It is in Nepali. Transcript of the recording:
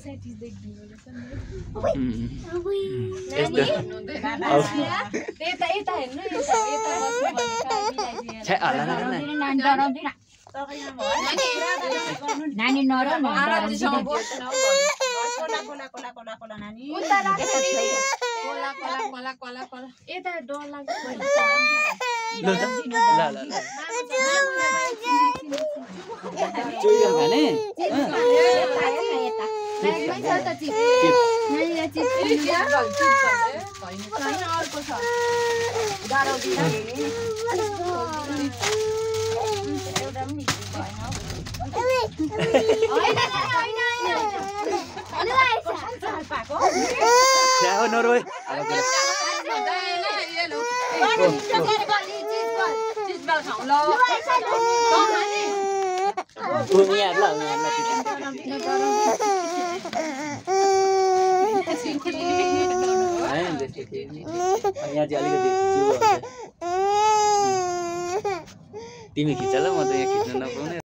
एक्साइटेड देखिदिनु रहेछ नि यता यता हेर्नु यता यता बस्नु भनेको छे हल्ला डराउँदिन नानी नरम उता राख्नु नि Cola Cola Cola Cola Cola यता डर लाग्छ ल चुइयो भने हो नरोय तिमी खिच ल म त यहाँ खिच्न नपाउने